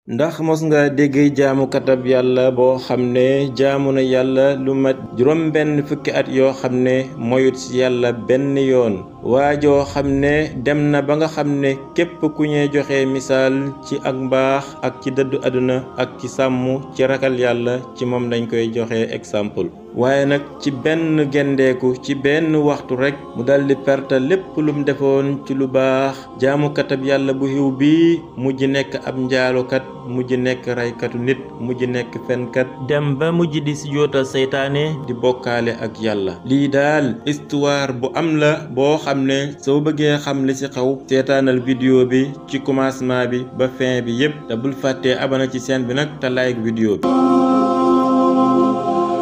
ndax mos nga dégg jaamukatab yàlla boo xam ne jaamu na yàlla lu mat juróom benn fukki at yoo xam ne moyut ci yàlla benn yoon waajoo xam ne dem na ba nga xam ne képp ku ñuy joxe misaal ci ak mbaax ak ci dëddu àdduna ak ci sàmm ci ragal yàlla ci moom dañ koy joxe exemple waaye nag ci benn gendeeku ci benn waxtu rekk mu daldi perte lépp lum defoon ci lu baax jaamukatab yàlla bu xiw bi mujj nekk ab njaalukat mujj nekk reykatu nit mujj nekk fenkat dem ba mujj di si jootal seytaane di bokkaale ak yàlla lii daal histoire bu am la boo xam ne soo bëggee xam li ci xew seetaanal vidéo bi ci commencement bi ba fin bi yépp te bul fàttee abonné ci chaîne bi nag te like vidéo bi.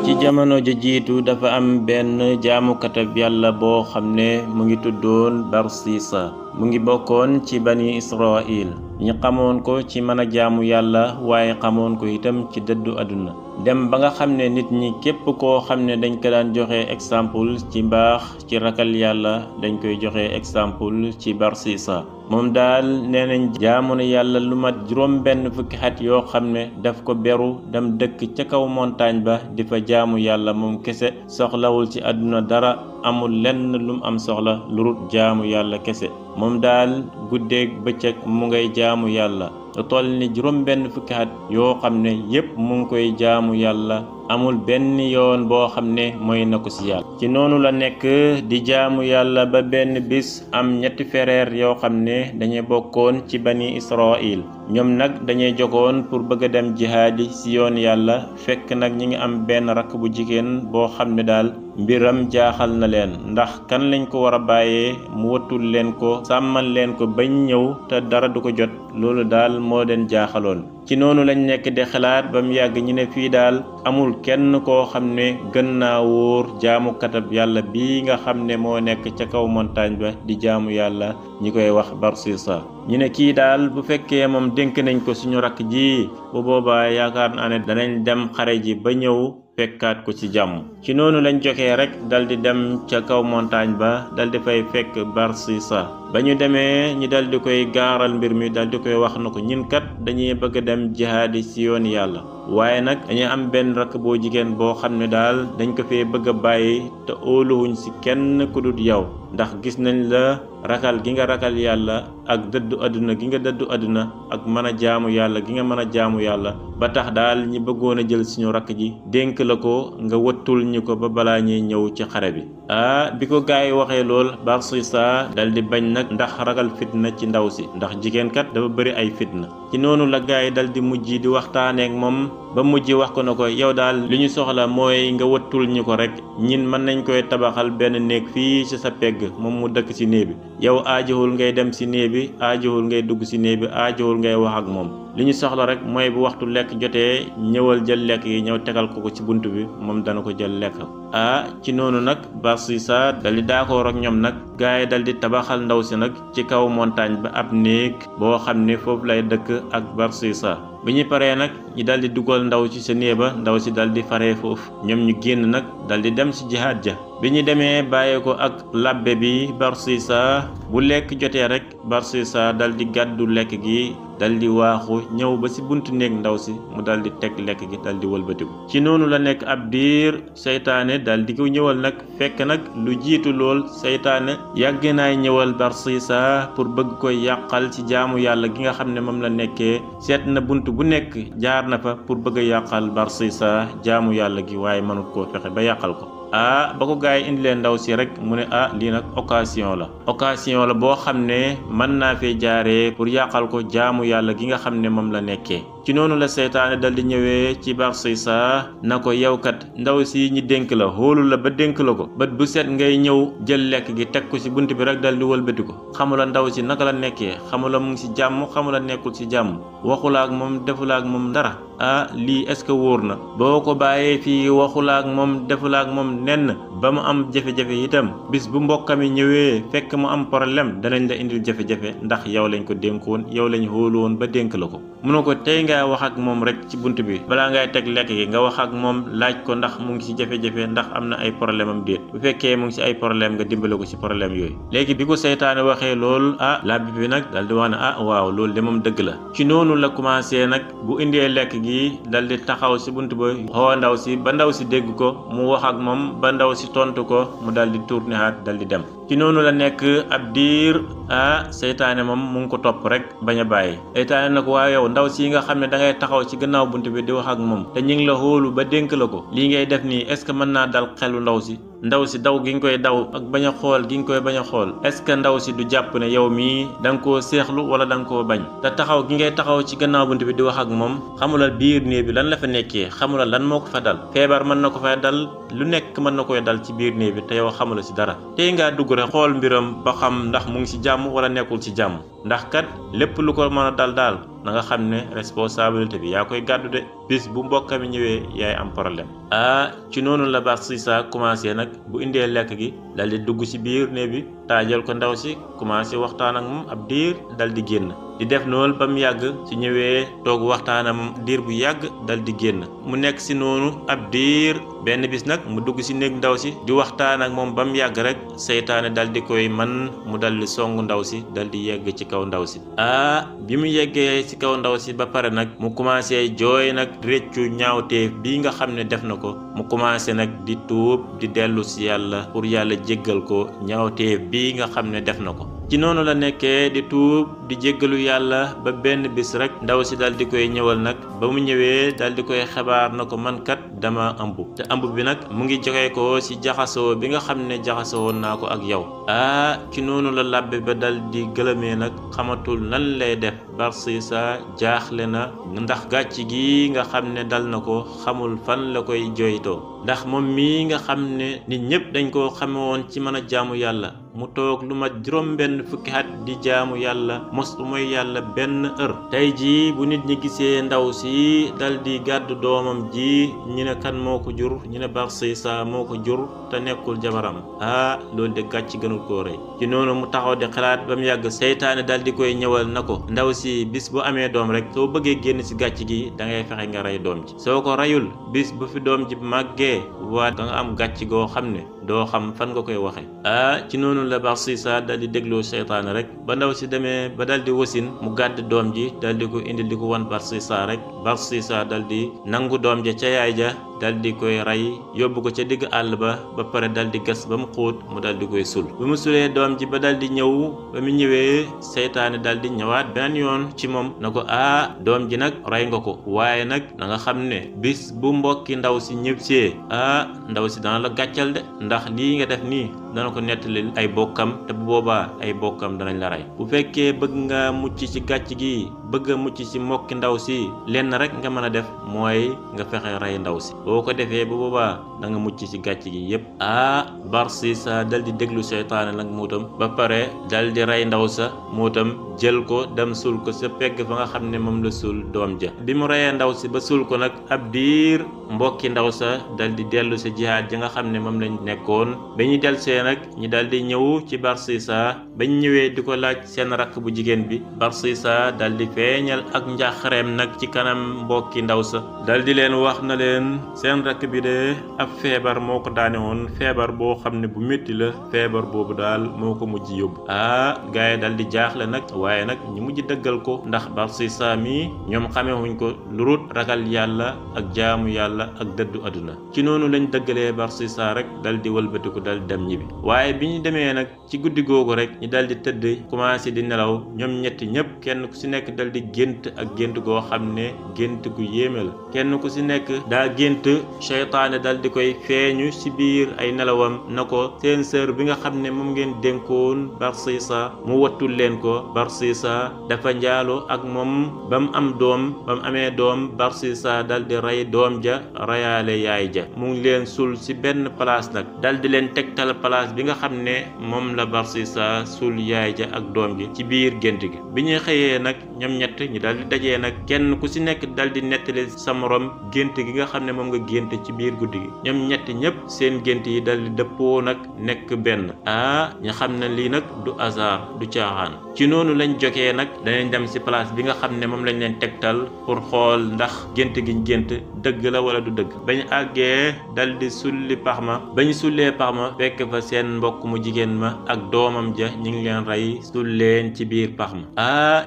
ci jamono ji jiitu dafa am benn jaamukatab yàlla boo xam ne mu ngi tuddoon Barsisa mu ngi bokkoon ci bani Israël ñi xamoon ko ci mën a jaamu yàlla waaye xamoon ko itam ci dëddu àdduna dem ba nga xam ne nit ñi képp koo xam ne dañ ko daan joxe exemple ci mbaax ci ragal yàlla dañ koy joxe exemple ci Barsisa moom daal nee nañ jaamu na yàlla lu mat juróom benn fukki at yoo xam ne daf ko beru dem dëkk ca kaw montagne ba di fa jaamu yàlla moom kese soxlawul ci àdduna dara amul lenn lum am soxla lu rut jaamu yàlla kese moom daal guddeeg bëccëg mu ngay jaamu yàlla lu toll ni juróom benn fukki at yoo xam ne yépp mu ngi koy jaamu yàlla amul benn yoon boo xam ne mooy na ko ci yàlla ci noonu la nekk di jaamu yàlla ba benn bis am ñetti frère yoo xam ne dañuy bokkoon ci bani Israël ñoom nag dañuy jogoon pour bëgg a dem jihaadi ci yoon yàlla fekk nag ñi ngi am benn rakk bu jigéen boo xam ne daal mbiram jaaxal na leen ndax kan lañ ko war a bàyyee mu wattul leen ko sàmmal leen ko bañ ñëw te dara du ko jot loolu daal moo leen jaaxaloon ci noonu lañ nekk di xalaat ba mu yàgg ñu ne fii daal amul kenn koo xam ne gën naa wóor jaamukatab yàlla bii nga xam ne moo nekk ca kaw montagne ba di jaamu yàlla ñi koy wax Barsisa ñu ne kii daal bu fekkee moom dénk nañ ko suñu rakk ji bu boobaa yaakaar naa ne danañ dem xare ji ba ñëw fekkaat ko ci jàmm ci noonu lañ joxee rek daldi dem ca kaw montagne ba daldi fay fekk Barsisa ba ñu demee ñi daldi koy gaaral mbir mi daldi koy wax na ko ñin kat dañuy bëgg a dem jihaadi ci yoon yàlla waaye nag dañuy am benn rakk boo jigéen boo xam ne daal dañ ko fee bëgg a bàyyi te óoluwuñ ci kenn ku dul yow ndax gis nañ la ragal gi nga ragal yàlla ak dëddu àdduna gi nga dëddu àdduna ak mën a jaamu yàlla gi nga mën a jaamu yàlla ba tax daal ñi bëggoon a jël suñu rakk ji dénk la ko nga wëttul ñu ko ba balaa ñuy ñëw ci xare bi bi ko gaay yi waxee lool Barsisa dal di bañ nag ndax ragal fitna ci ndaw si ndax jigéen kat dafa bëri ay fitna ci noonu la gaay yi dal di mujj di waxtaaneek moom ba mujj wax ko na ko yow daal li ñu soxla mooy nga wëttul ñu ko rek ñin mën nañ koy tabaxal benn néeg fii ci sa pegg moom mu dëkk ci néeg bi yow aajowul ngay dem ci néeg bi aajowul ngay dugg ci néeg bi aajowul ngay wax ak moom li ñu soxla rek mooy bu waxtu lekk jotee ñëwal jël lekk yi ñëw tegal ko ci bunt bi moom dana ko jël lekk ci noonu nag Barsisa dal di d'accord ak ñoom nag gaay yi dal di tabaxal ndaw si nag ci kaw montagne ba ab néeg boo xam ne foofu lay dëkk ak Barsisa bi ñu paree nag ñi dal di dugal ndaw ci sa néeg ba ndaw si dal di faree foofu ñoom ñu génn nag dal di dem ci jihaad ja bi ñu demee bàyyee ko ak labbe bi Barsisa bu lekk jotee rek Barsisa dal di gàddu lekk gi dal di waaxu ñëw ba ci buntu néeg ndaw si mu dal di teg lekk gi dal di wëlbatiku ci noonu la nekk ab diir seytaane dal di ko ñëwal nag fekk nag lu jiitu lool seytaane yàgg naay ñëwal Barsisa pour bëgg koy yàqal ci jaamu yàlla gi nga xam ne moom la nekkee seet na bunt bu nekk jaar na fa pour bëgg a yàqal Barsisa jaamu yàlla gi waaye mënut koo fexe ba yàqal ko ba ko gaay yi indi leen ndaw si rek mu ne lii nag occasion la boo xam ne mën naa fee jaaree pour yàqal ko jaamu yàlla gi nga xam ne moom la nekkee ci noonu la seytaane dal di ñëwee ci Barsisa na ko yow kat ndaw si ñi dénk la xoolul la ba dénk la ko bët bu set ngay ñëw jël lekk gi teg ko ci bunt bi rek dal di wëlbati ko xamula ndaw si naka la nekkee xamula mu ngi ci jàmm xamula nekkul ci jàmm waxula ak moom defula ak moom dara lii est-ce que wóor na boo ko bàyyee fii waxula ak moom defula ak moom nenn ba mu am jafe-jafe itam bis bu mbokkam yi ñëwee fekk mu am problème danañ la indil jafe-jafe ndax yow lañ ko dénkoon yow lañ hóolu woon ba dénk la ko mu ne ko tey ngaa wax ak moom rek ci bunt bi balaa ngay teg lekk gi nga wax ak moom laaj ko ndax mu ngi ci jafe-jafe ndax am na ay problème am déet bu fekkee mu ngi ci ay problème nga dimbale ko ci problème yooyu léegi bi ko seytaane waxee loolu labbi bi nag dal di wax ne waaw loolu de moom dëgg la ci noonu la commencé nag bu indee lekk gi dal di taxaw ci bunt ba xoo ndaw si ba ndaw si dégg ko mu wax ak moom ba ndaw si tontu ko mu dal di tourné haat dal di dem ci noonu la nekk ab diir seytaane moom mu ngi ko topp rek bañ a bàyyi seytaane nag waaw yow ndaw si nga xam ne da ngay taxaw ci gannaaw bunt bi di wax ak moom te ñu ngi la xoolu ba dénk la ko lii ngay def nii est-ce que mën naa dal xelu ndaw si daw gi nga koy daw ak bañ a xool gi nga koy bañ a xool est-ce que ndaw si du jàpp ne yow mii da nga koo seexlu wala da nga koo bañ te taxaw gi ngay taxaw ci gannaaw bunt bi di wax ak moom xamulal biir néeg bi lan la fa nekkee xamulal lan moo ko fa dal feebar mën na ko fay dal lu nekk mën na koy dal ci biir néeg bi te yow xamula si dara tey ngaa dugg rek xool mbiram ba xam ndax mu ngi ci jàmm wala nekkul ci jàmm ndax kat lépp lu ko mën a dal daal na nga xam ne responsabilité bi yaa koy gàddu de bis bu mbokkam ñëwee yaay am problème ci noonu la Barsisa commencé nag bu indee lekk gi dal di dugg ci biir néeg bi taajal ko ndaw si commencé waxtaan ak moom ab diir dal di génn di def noonu ba mu yàgg su ñëwee toog waxtaanam diir bu yàgg dal di génn mu nekk ci noonu ab diir benn bis nag mu dugg ci néeg ndaw si di waxtaan ak moom ba mu yàgg rek seytaane dal di koy man mu dal di song ndaw si dal di yegg ci kaw ndaw si bi mu yeggee ci kaw ndaw si ba pare nag mu commencé jooy nag réccu ñaawteef bii nga xam ne def na ko mu commencé nag di tuub di dellu ci yàlla pour yàlla jéggal ko ñaawteef bii nga xam ne def na ko ci noonu la nekkee di tuub di jéggalu yàlla ba benn bis rek ndaw si dal di koy ñëwal nag ba mu ñëwee dal di koy xabaar na ko man kat dama ëmb te ëmb bi nag mu ngi joxe ko ci jaxasoo bi nga xam ne jaxasoo woon naa ko ak yow ci noonu la labbe ba dal di gëlëmee nag xamatul nan lay def Barsisa jaaxle na ndax gàcc gi nga xam ne dal na ko xamul fan la koy jooytoo ndax moom mii nga xam ne nit ñëpp dañ koo xame woon ci mën a jaamu yàlla mu toog lu mat juróom benn fukki at di jaamu yàlla mos mooy yàlla benn heure tey jii bu nit ñi gisee ndaw si dal di gàddu doomam ji ñu ne kan moo ko jur ñu ne Barsisa moo ko jur te nekkul jabaram loolu de gàcc gënul koo rëy ci noonu mu taxaw di xalaat ba mu yàgg seytaane dal di koy ñëwal na ko ndaw si bis bu amee doom rek soo bëggee génn ci gàcc gi da ngay fexe nga rey doom ji soo ko reyul bis bu fi doom ji màggee waa da nga am gàcc goo xam ne doo xam fan nga koy waxe ci noonu la Barsisa dal di dégloo seytaane rek ba ndaw si demee ba dal di wasin mu gàdd doom ji dal di ko indi di ko wan Barsisa rek Barsisa dal di nangu doom ja ca yaay ja dal di koy rey yóbbu ko ca digg àll ba pare dal di gas ba mu xóot mu dal di koy sul bi mu sulee doom ji ba dal di ñëw ba mu ñëwee seytaane dal di ñëwaat beneen yoon ci moom na ko doom ji nag rey nga ko waaye nag na nga xam ne bis bu mbokki ndaw si ñëbsee ndaw si dana la gàccal de ndax lii nga def nii dana ko nettali ay bokkam te bu boobaa ay bokkam danañ la rey bu fekkee bëgg nga mucc ci gàcc gi bëgg a mucc ci mbokki ndaw si lenn rek nga mën a def mooy nga fexe rey ndaw si boo ko defee bu boobaa da nga mucc ci gàcc gi yépp Barsisa dal di déglu seytaane nag muutam ba pare dal di rey ndaw sa muutam jël ko dem suul ko sa pegg fa nga xam ne moom la suul doom ja bi mu reyee ndaw si ba suul ko nag ab diir mbokki ndaw sa dal di dellu sa jihaad ja nga xam ne moom lañ nekkoon ba ñu del see nag ñi dal di ñëw ci Barsisa bañ ñëwee di ko laaj seen rakk bu jigéen bi Barsisa dal di feeñal ak njaaxareem nag ci kanam mbokki ndaw sa dal di leen wax na leen seen rakk bi de ab feebar moo ko daane woon feebar boo xam ne bu métti la feebar boobu daal moo ko mujj yóbbu gaay dal di jaaxle nag waaye nag ñu mujj dëggal ko ndax Barsisa mi ñoom xamewuñ ko lu rut ragal yàlla ak jaamu yàlla ak dëddu àdduna ci noonu lañ dëggalee Barsisa rek dal di wëlbatiku dal di dem ñibbi waaye bi ñu demee nag ci guddi googu rek ñu dal di tëdd commencé di nelaw ñoom ñetti ñëpp kenn ku ci nekk dal di gént ak gént goo xam ne gént gu yéeme la kenn ku ci nekk daa gént seytaane dal di koy feeñu ci biir ay nelawam na ko seen sœur bi nga xam ne moom ngeen dénkoon Barsisa mu wattul leen ko Barsisa dafa njaaloo ak moom ba mu am doom ba mu amee doom Barsisa dal di rey doom ja reyaale yaay ja mu ngi leen sul ci benn place nag dal di leen tegtal place bi nga xam ne moom la Barsisa suul yaay ja ak doom ji ci biir gént gi. bi ñuy xëyee nag ñoom ñett ñu daal di dajee nag kenn ku ci nekk dal di nettali sa morom gént gi nga xam ne moom nga gént ci biir guddi gi. ñoom ñett ñëpp seen gént yi dal di dëppoo nag nekk benn. ñu xam ne lii nag du hasard du caaxaan. ci noonu lañ jokee nag danañ dem ci place bi nga xam ne moom lañ leen tegtal pour xool ndax gént giñ gént dëgg la wala du dëgg. bañ àggee dal di sulli pax ma bañ sullee pax ma fekk fa seen mbokk mu jigéen ma ak doomam ja ñu ngi leen rey sul leen ci biir pax ma.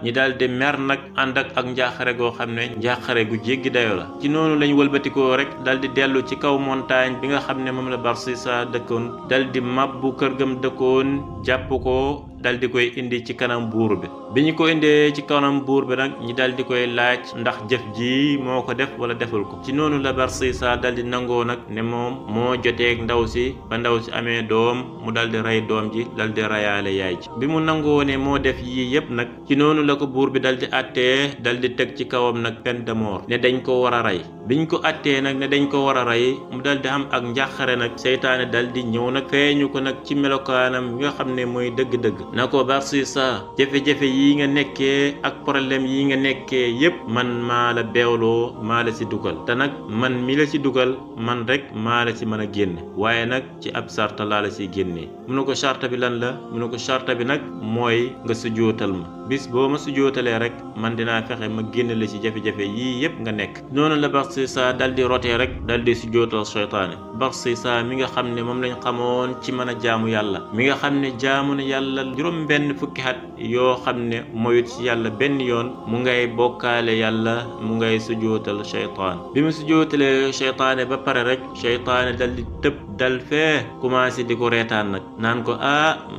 ñi daal di mer nag ànd ak njaaxare goo xam ne njaaxare gu jéggi dayo la. ci noonu lañ wëlbatikoo rek dal di dellu ci kaw montagne bi nga xam ne moom la Barsisa dëkkoon dal di mabbu kër gam dëkkoon jàpp ko dal di koy indi ci kanam buur bi ñu ko indee ci kanam buur bi nag ñi dal di koy laaj ndax jëf ji moo ko def wala deful ko. ci noonu la Barsisa dal di nangoo nag ne moom moo joteeg ndaw si ba ndaw si amee doom mu dal di rey doom ji dal di reyaale yaay ji. bi mu nangoo ne moo def yii yépp nag ci noonu la ko buur bi dal di àttee dal di teg ci kawam nag peine de mort ne dañ ko war a rey. biñ ko àttee nag ne dañ ko war a rey mu dal di am ak njàqare nag seytaane dal di ñëw nag feeñu ko nag ci melokaanam bi nga xam ne mooy dëgg-dëgg na ko Barsisa jafe-jafe yi nga nekkee ak problème yi nga nekkee yépp man maa la beewloo maa la ci dugal te nag man mi la ci dugal man rek maa la ci mën a génne waaye nag ci ab sarta laa la ciy génnee. mu ne ko sarta bi lan la mu ne ko sarta bi nag mooy nga sujootal ma bis boo ma sujootalee rek man dinaa fexe ma génn la ci jafe-jafe yii yépp nga nekk. noonu la Barsisa dal di rotee rek dal di sujootal seytaane. Barsisa mi nga xam ne moom lañ xamoon ci mën a jaamu yàlla mi nga xam ne jaamu na yàlla juróom benn fukki at yoo xam ne moyut ci yàlla benn yoon mu ngay bokkaale yàlla mu ngay sujootal seytaan. bi mu sujootalee seytaane ba pare rek seytaane dal di tëb dal fee commencé di ko reetaan nag naan ko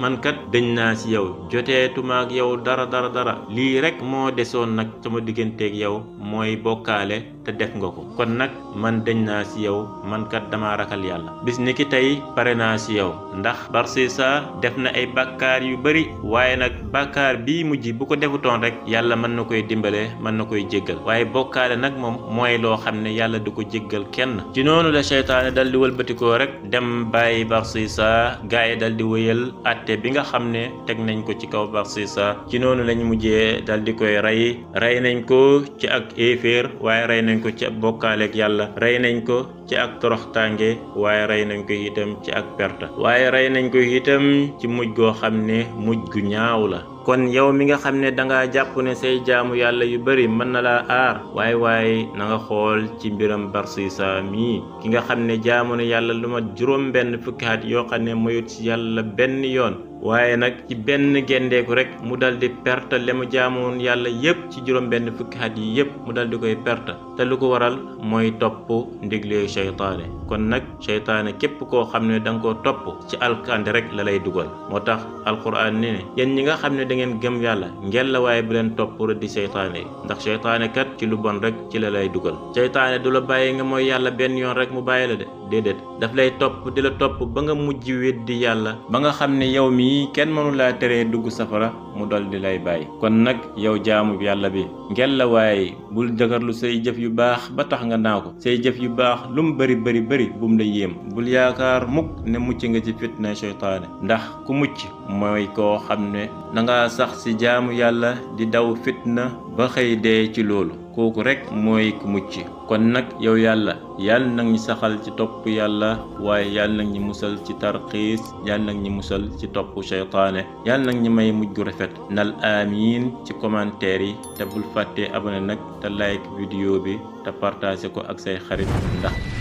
man kat dañ naa ci yow joteetuma ak yow dara lii rek moo desoon nag sama digganteeg yow mooy bokkaale te def nga ko kon nag man dañ naa ci yow man kat dama ragal yàlla bis ni ki tey pare naa ci yow ndax Barsisa def na ay bàkkaar yu bari waaye nag bàkkaar bii mujj bu ko defutoon rek yàlla mën na koy dimbale mën na koy jéggal waaye bokkaale nag moom mooy loo xam ne yàlla du ko jéggal kenn. ci noonu la seytaane dal di wëlbatikoo rek dem bàyyi Barsisa gaa yi dal di wëyal àtte bi nga xam ne teg nañ ko ci kaw Barsisa. ci noonu lañ mujjee dal di koy rey nañ ko ci ak éeféer waaye rey nañ ko ci ak bokkaaleeg yàlla rey nañ ko ci ak toroxtaange waaye rey nañ ko itam ci ak perte waaye rey nañ ko itam ci mujj goo xam ne mujj gu ñaaw la. kon yow mi nga xam ne danga jàpp ne say jaamu yàlla yu bari mën na laa aar waaye na nga xool ci mbiram Barsisa mii ki nga xam ne jaamu ne yàlla lu ma juróom benn fukki at yoo xam ne moyut ci yàlla benn yoon waaye nag ci benn gendeeku rek mu dal di perte le mu jaamoon yàlla yépp ci juróom benn fukki at yi yépp mu dal di koy perte te lu ko waral mooy topp ndiglee seytaane. kon nag seytaane képp koo xam ne danga ko topp ci alkande rek la lay dugal moo tax alquran ne yéen ñi nga xam ne da ngeen gëm yàlla ngel la waaye bu leen topp rëddi seytaane yi ndax seytaane kat ci lu bon rek ci la lay dugal. seytaane du la bàyyi nga mooy yàlla benn yoon rek mu bàyyi la de déedéet daf lay topp di la topp ba nga mujj weddi yàlla ba nga xam ne yow mii kenn mënu laa teree dugg safara mu dal di lay bàyyi. kon nag yow jaamu yàlla bi ngel la waaye bul jagarlu say jëf yu baax ba tax nga naa ko say jëf yu baax lu mu bari bum la yéem bul yaakaar mukk ne mucc nga ci fitna seytaane ndax ku mucc mooy koo xam ne danga sax ci jaamu yàlla di daw fitna ba xëy dee ci loolu kooku rek mooy ku mucc. kon nag yow yàlla nag ñi saxal ci topp yàlla waaye yàlla nag ñi musal ci tarxiis yàlla nag ñi musal ci topp seytaane yàlla nag ñi may mujj gu rafet nal amiin ci commentaire yi te bul fàtte abonné nag te like vidéo bi te partage ko ak say xarit ndax